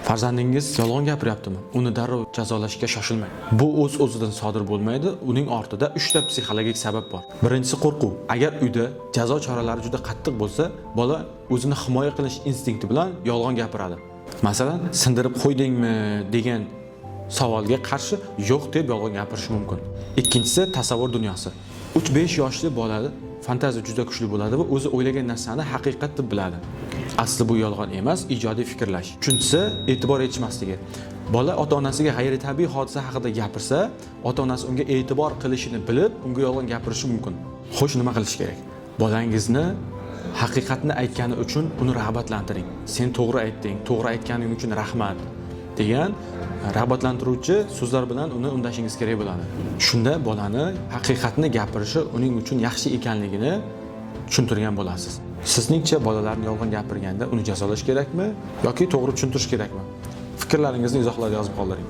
Farzandingiz yolg'on gapiryaptimi? Uni darrov jazolashga shoshilmang. Bu o'z o'zidan sodir bo'lmaydi. Uning ortida 3 ta psixologik sabab bor. Birinchisi qo'rquv. Agar uyda jazo choralari juda qattiq bo'lsa, bola o'zini himoya qilish instinkti bilan yolg'on gapiradi. Masalan, sindirib qo'ydingmi degan savolga qarshi yo'q deb yolg'on gapirishi mumkin. Ikkinchisi tasavvur dunyosi. 3-5 yoshli bolada fantaziya juda kuchli bo'ladi va o'zi o'ylagan narsani haqiqat deb biladi. Asli bu yolg'on emas, ijodiy fikrlash. Uchinchisi e'tibor yetishmasligi. Bola ota-onasiga g'ayritabiiy hodisa haqida gapirsa, ota-onasi unga e'tibor qilishini bilib, unga yolg'on gapirishi mumkin. Xo'sh, nima qilish kerak? Bolangizni haqiqatni aytgani uchun uni rag'batlantiring. Sen to'g'ri aytding, to'g'ri aytganing uchun rahmat degan rag'batlantiruvchi so'zlar bilan uni undashingiz kerak bo'ladi. Shunda bolani haqiqatni gapirishi uning uchun yaxshi ekanligini tushuntirgan bo'lasiz. Sizningcha bolalarni yolg'on gapirganda uni jazolash kerakmi yoki to'g'ri tushuntirish kerakmi? Fikrlaringizni izohlarda yozib qoldiring.